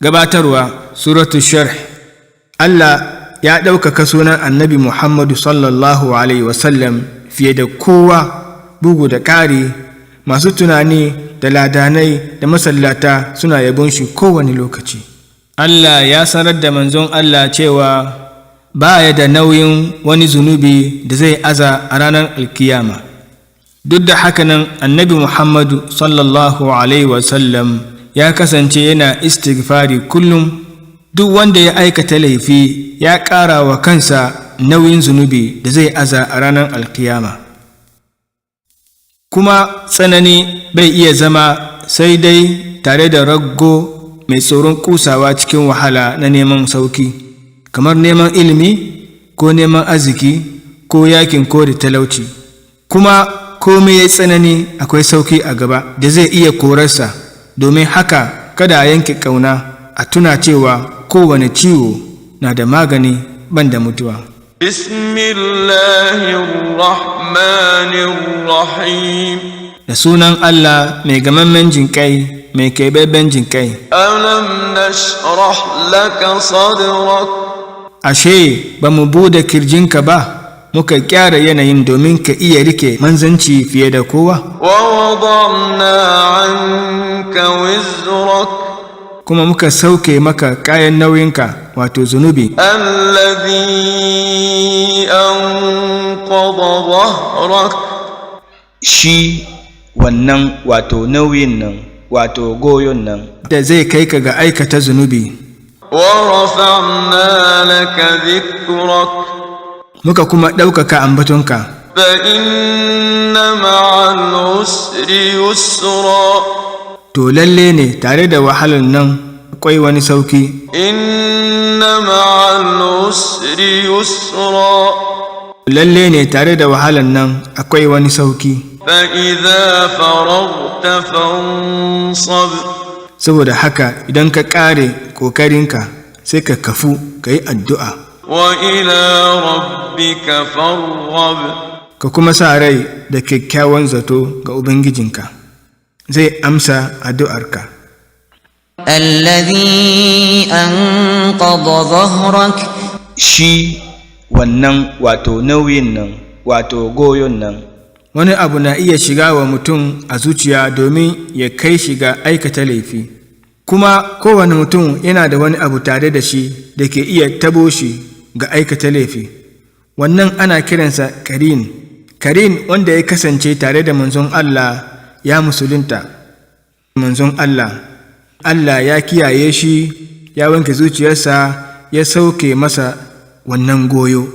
Gabatarwa Suratu Sharh. Allah ya ɗaukaka sunan Annabi Muhammadu sallallahu Alaihi wasallam fiye da kowa. Bugu da ƙari, masu tunani da ladanai da masallata suna yabon shi kowane lokaci. Allah ya sanar da manzon Allah cewa ba ya da nauyin wani zunubi da zai aza a ranar alkiyama. Duk da haka nan, Annabi Muhammadu sallallahu Alaihi wasallam ya kasance yana istighfari kullum. Duk wanda ya aikata laifi ya ƙara wa kansa nauyin zunubi da zai aza a ranar alkiyama. Kuma tsanani bai iya zama sai dai tare da raggo mai tsoron kusawa cikin wahala na neman sauki, kamar neman ilimi ko neman arziki ko yakin kore talauci. Kuma komai ya tsanani, akwai sauki a gaba da zai iya korarsa. Domin haka, kada a yanke ƙauna, a tuna cewa kowane ciwo na da magani banda mutuwa. بسم الله الرحمن الرحيم. Da sunan Allah mai gamammen jinƙai, mai keɓaɓɓen jinƙai. ألم نشرح لك صدرك؟ Ashe ba mu bude kirjinka ba, muka kyara yanayin domin ka iya rike manzanci fiye da kowa? ووضعنا عنك وزرك. Kuma muka sauke maka kayan nauyinka, wato zunubi. الذي أنقض ظهرك. Shi wannan, wato nauyin nan, wato goyon nan, da zai kai ka ga aikata zunubi. ورفعنا لك ذكرك. Muka kuma ɗaukaka ambatonka. فإن مع العسر يسرا. To lalle ne tare da wahalar nan akwai wani sauki. إن مع العسر يسرا. Lalle ne tare da wahalar nan akwai wani sauki. فإذا فرغت فانصب. Saboda haka, idan ka ƙare ƙoƙarinka, sai ka kafu ka yi addu'a. وإلى ربك فارغب. Ka kuma sa rai da kyakkyawan zato ga Ubangijinka, zai amsa addu'arka. الذي أنقض ظهرك. Shi wannan, wato nauyin nan, wato goyon nan. Wani abu na iya shiga wa mutum a zuciya domin ya kai shi ga aikata laifi. Kuma kowane mutum yana da wani abu tare da shi da ke iya tabo shi ga aikata laifi. Wannan ana kiransa karin. Karin wanda ya kasance tare da manzon Allah ya musulunta. Manzon Allah, Allah ya kiyaye shi, ya wanke zuciyarsa, ya sauke masa wannan goyo.